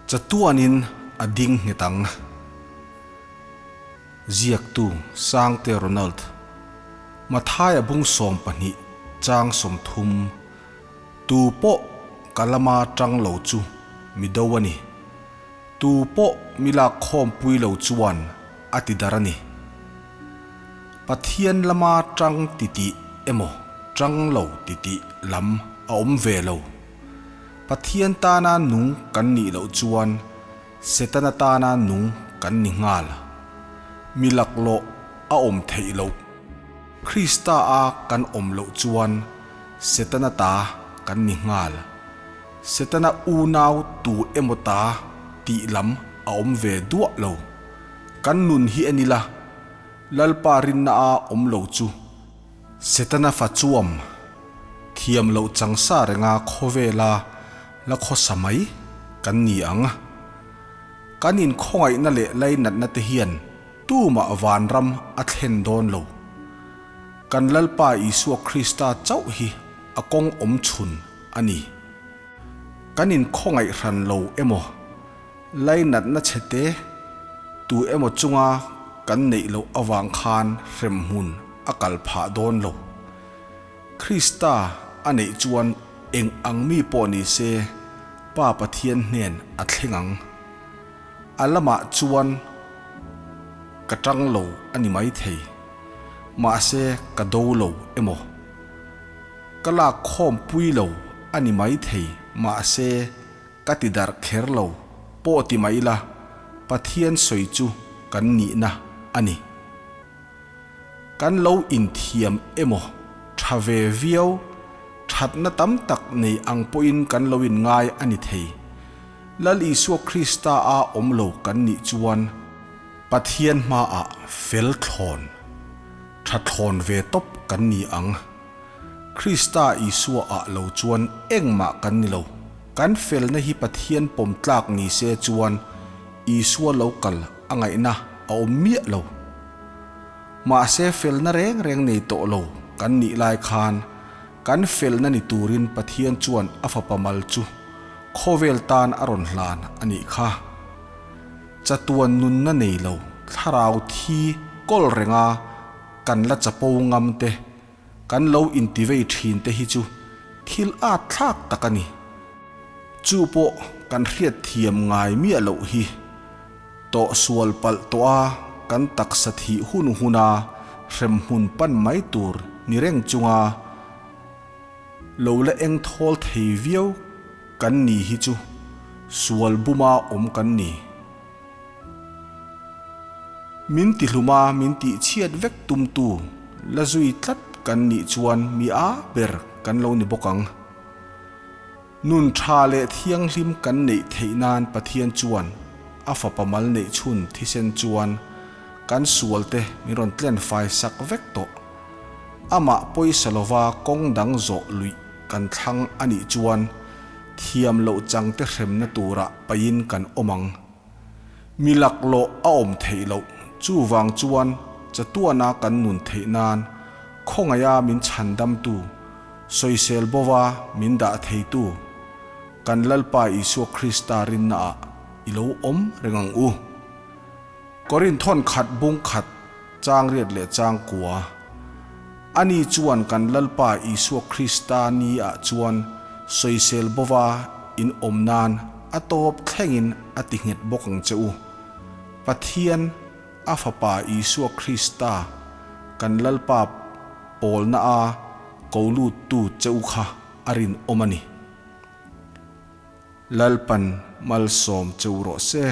Chatuanin a ding nghet ang. Ziaktu Sangte Ronald. Mathaia bung 20 chang 30. Tu pawh ka lama tang lo chu mi do a ni. Tu pawh mi lak khawmpui lo chuan a ti dar a ni. Pathian lama tang titih emaw tang lo titih lam a awm ve lo. Pathian tana nung kan nih loh chuan Setana tana nung kan ni nghal. Mi laklawh a awm theih loh. Krista a kan awm loh chuan Setana ta kan ni nghal. Setana unau tu emaw ta tih lam a awm ve duah lo. Kan nun hi en ila, Lalpa rinna a awm lo chu. Setana fa chuam thiam loh chang sa renga khawvela la khawsa mai kan ni ang. Kan inkhawngaihna leh lainatna te hian tumah vanram a thlen dawn lo. Kan Lalpa Isua Krista chauh hi a kawng awm chhun a ni. Kan inkhawngaih hran lo emaw, lainatna chhe te tu emaw chunga kan neih loh avang khan hremhmun a kal phah dawn lo. Krista a neih chuan eng ang mi pawh ni se Pa Pathian hnen a thleng ang. A lamah chuan ka tang lo a ni maithei, mahse ka do lo emaw. Ka lak khawmpui lo a ni maithei, mahse ka ti darh kher lo pawh ti mai ila, Pathian sawi chu kan nihna a ni. Kan lo inthiam emaw tha ve viau, thatna tam tak nei ang pawhin kan lo inngai a ni thei. Lal Isua Krista a awm lo kan nih chuan Pathian hmaah fel thlawn, tha thlawn ve tawp kan ni ang. Krista Isua ah lo chuan engmah kan ni lo. Kan felna hi Pathian pawm tlak ni se chuan Isua lo kal a ngaihna a awm miah lo. Mahse felna reng reng nei tawh lo kan nih lai khan kan felna ni turin Pathian chuan a fapa mal chu khawvel tan a rawn hlan a nih kha. Chatuan nunna nei lo thlarau thi kawl renga kan la chapo ngam te, kan lo intivei thin te hi chu thil at thlak tak a ni. Chu pawh kan hriat thiam ngai miah loh hi. Tawh sual palh tawh a kan taksa thih hun huna hremhmun pan mai tur ni reng chunga lo la eng thawl thei viau kan ni hi chu sual buma awm kan ni. Min ti hluma min tih chhiat vek tumtu la zui tlat kan nih chuan mi a ber kan lo ni bawk ang. Nun tha leh thianghlim kan neih theih nan Pathian chuan a fapa mal neih chhun thisen chuan kan sualte min rawn tlen fai sak vek tawh. Amah pawisa lova kawng dang zawh luih kan thlang a nih chuan thiam loh changte hremna turah pain kan awm ang. Mi laklawh a awm theih loh chuvang chuan chatuana kan nun theih nan khawngaiha min chhandamtu, sawisel bova min dah theitu kan Lalpa Isua Krista rinnaah i lo awm reng ang u. Korinthon khat bung khat chang riat leh chang kua. Ani chuan kan Lalpa Isua Krista ni ah chuan sawisel bova in awm nan a tawp thlengin a ti nghet bawk ang che u. Pathian a Fapa Isua Krista kan Lalpa pawlna a ko lut tu che u kha a rinawm a ni. Lalpan malsawm che u rawh se.